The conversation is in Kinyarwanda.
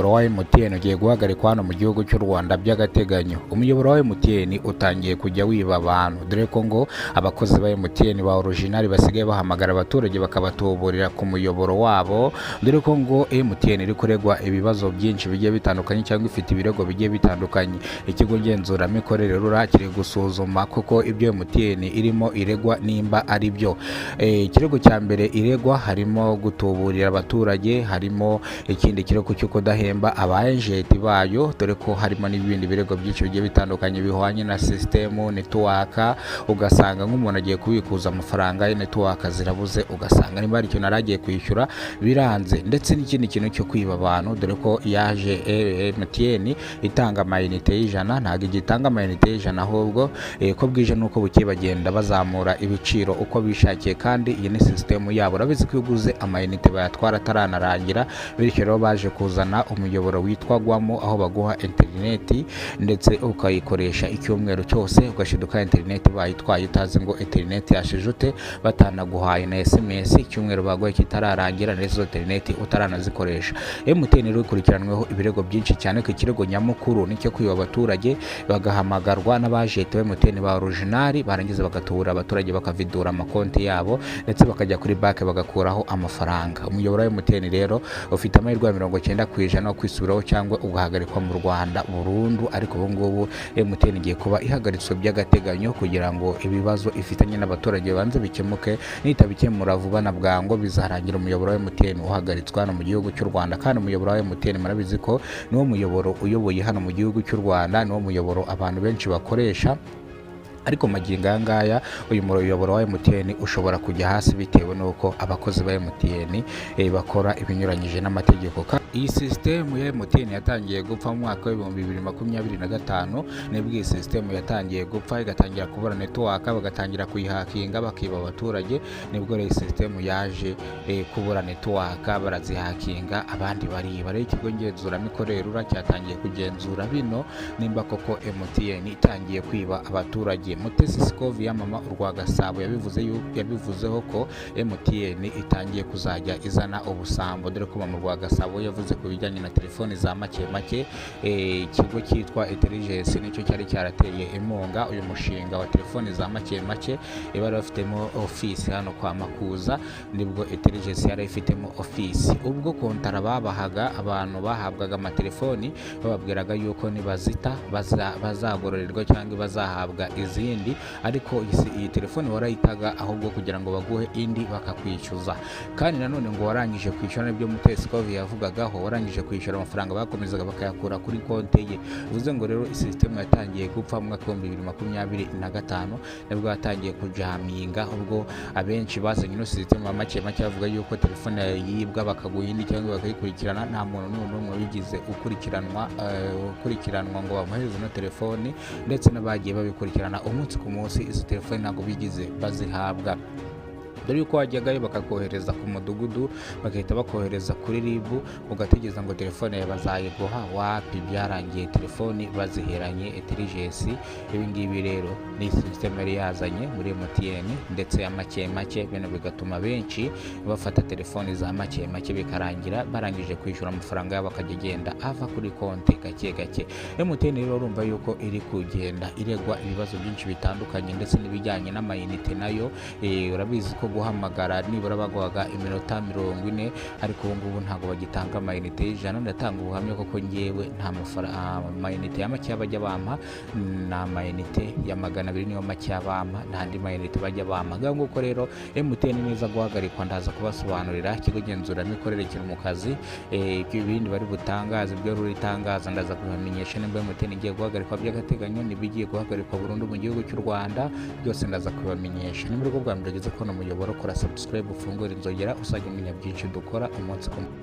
Umuyoboro wa MTN ugiye guhagarikwa hano mu gihugu cy'u Rwanda by'agateganyo. Umuyoboro wa MTN utangiye kujya wiba abantu, dore ko ngo abakozi ba MTN ba original basigaye bahamagara abaturage bakabatuburira ku muyoboro wabo, dore ko ngo MTN iri kuregwa ibibazo byinshi bigiye bitandukanye cyangwa ifite ibirego bigiye bitandukanye. Ikigo ngenzuramikorere RURA kiri gusuzuma koko ibyo MTN irimo iregwa nimba ari byo. Ikirego cya mbere iregwa harimo gutuburira abaturage, harimo ikindi kirego cyo kudahemba aba agent bayo, dore ko harimo n'ibindi birego byinshi bigiye bitandukanye bihwanye na sisitemu network. Ugasanga nk'umuntu agiye kubikuza amafaranga ye, network zirabuze, ugasanga niba hari ikintu yari agiye kwishyura biranze, ndetse n'ikindi kintu cyo kwiba abantu, dore ko yaje MTN itanga amayinite y'ijana, ntabwo igitanga amayinite y'ijana, ahubwo ko bwije n'uko bukeye bagenda bazamura ibiciro uko bishakiye, kandi iyi ni sisitemu yabo. Urabizi ko iyo uguze amayinite bayatwara ataranarangira, bityo rero baje kuzana umuyoboro witwa Gwamo, aho baguha interineti ndetse ukayikoresha icyumweru cyose, ugashiduka interineti bayitwaye utazi ngo interineti yashije ute, batanaguhaye na SMS, icyumweru baguhaye kitararangira ndetse izo interineti utaranazikoresha. MTN rero ikurikiranweho ibirego byinshi cyane, ko ikirego nyamukuru nicyo kwiba abaturage, bagahamagarwa n'abajeti ba MTN ba original, barangiza bagatubura abaturage, bakavidura amakonti yabo, ndetse bakajya kuri banki bagakuraho amafaranga. Umuyoboro wa MTN rero ufite amahirwe ya 90% yo kwisubiraho cyangwa ugahagarikwa mu Rwanda burundu, ariko ubu ngubu MTN igiye kuba ihagaritswe by'agateganyo kugira ngo ibibazo ifitanye n'abaturage bibanze bikemuke. Nitabikemura vuba na bwangu bizarangira umuyoboro wa MTN uhagaritswe hano mu gihugu cy'u Rwanda. Kandi umuyoboro wa MTN murabizi ko niwo muyoboro uyoboye hano mu gihugu cy'u Rwanda, niwo muyoboro abantu benshi bakoresha, ariko magingo aya ngaya uyu muyoboro wa MTN ushobora kujya hasi bitewe n'uko abakozi ba MTN bakora ibinyuranyije n'amategeko. Iyi sisitemu ya MTN yatangiye gupfa mu mwaka wa 2025, nibwo iyi sisitemu yatangiye gupfa, igatangira kubura network, bagatangira kuyihakinga bakiba abaturage. Nibwo rero iyi sisitemu yaje kubura network, barazihakinga abandi bariba. Rero ikigo ngenzuramikorere RURA cyatangiye kugenzura bino nimba koko MTN itangiye kwiba abaturage. Mutesi Scovia Mama urwa Gasabo yabivuzeho ko MTN itangiye kuzajya izana ubusambo, dore ko Mama urwa Gasabo yavuze ku bijyanye na telefoni za make make. Ikigo cyitwa Intelligence nicyo cyari cyarateye inkunga uyu mushinga wa telefoni za make make, bari bafitemo office hano kwa Makuza, nibwo Intelligence yari ifitemo office. Ubwo kontara babahaga, abantu bahabwaga amatelefoni bababwiraga yuko nibazita bazagororerwa cyangwa bazahabwa izindi, ariko iyi telefoni warayitaga ahubwo kugira ngo baguhe indi bakakwishyuza. Kandi nanone ngo warangije kwishyura, nibyo Mutesi Scovia yavugagaho, warangije kwishyura amafaranga bakomezaga bakayakura kuri konti ye. Bivuze ngo rero sisitemu yatangiye gupfa mu mwaka wa 2025, nibwo yatangiye kujaminga, ubwo abenshi bazanye ino sisitemu ba make make bavuga yuko telefone yawe yibwa bakaguha indi cyangwa bakayikurikirana. Nta muntu n'umwe wigeze ukurikiranwa ngo bamuhereze ino telefoni, ndetse n'abagiye babikurikirana umunsi ku munsi izo telefoni ntabwo bigize bazihabwa, dore yuko wajyagayo bakakohereza ku mudugudu, bagahita bakohereza kuri RIB, ugategereza ngo telefone yawe bazayiguha. Wapi, byarangiye telefoni baziheranye Intelligence. Ibi ngibi rero ni sisitemu yari yazanye muri MTN ndetse ya make make, bino bigatuma benshi bafata telefoni za make make, bikarangira barangije kwishyura amafaranga yabo akajya agenda ava kuri konti gake gake. MTN rero urumva yuko iri kugenda iregwa ibibazo byinshi bitandukanye, ndetse n'ibijyanye n'amayinite nayo. Urabizi ko guhamagara nibura baguhaga iminota 40, ariko ubu ngubu ntabwo bagitanga amayinite y'ijana. Ndatanga ubuhamya koko ngewe nta amayinite ya make bajya bampa, ni amayinite ya 200 niyo make bampa, nta andi mayinite bajya bampa. Ngaho nguko rero MTN neza guhagarikwa ndaza kubasobanurira. Ikigo ngenzuramikorere kiri mu kazi, ibindi bari butangaze ibyo RURA itangaza ndaza kubamenyesha nimba MTN igiye guhagarikwa by'agateganyo, niba igiye guhagarikwa burundu mu gihugu cy'u Rwanda, byose ndaza kubamenyesha. Ni muri bwo bwa mbere ugeze kubona umuyoboro, kora subscribe, ufungure inzogera, uzajya umenya byinshi dukora umunsi ku munsi.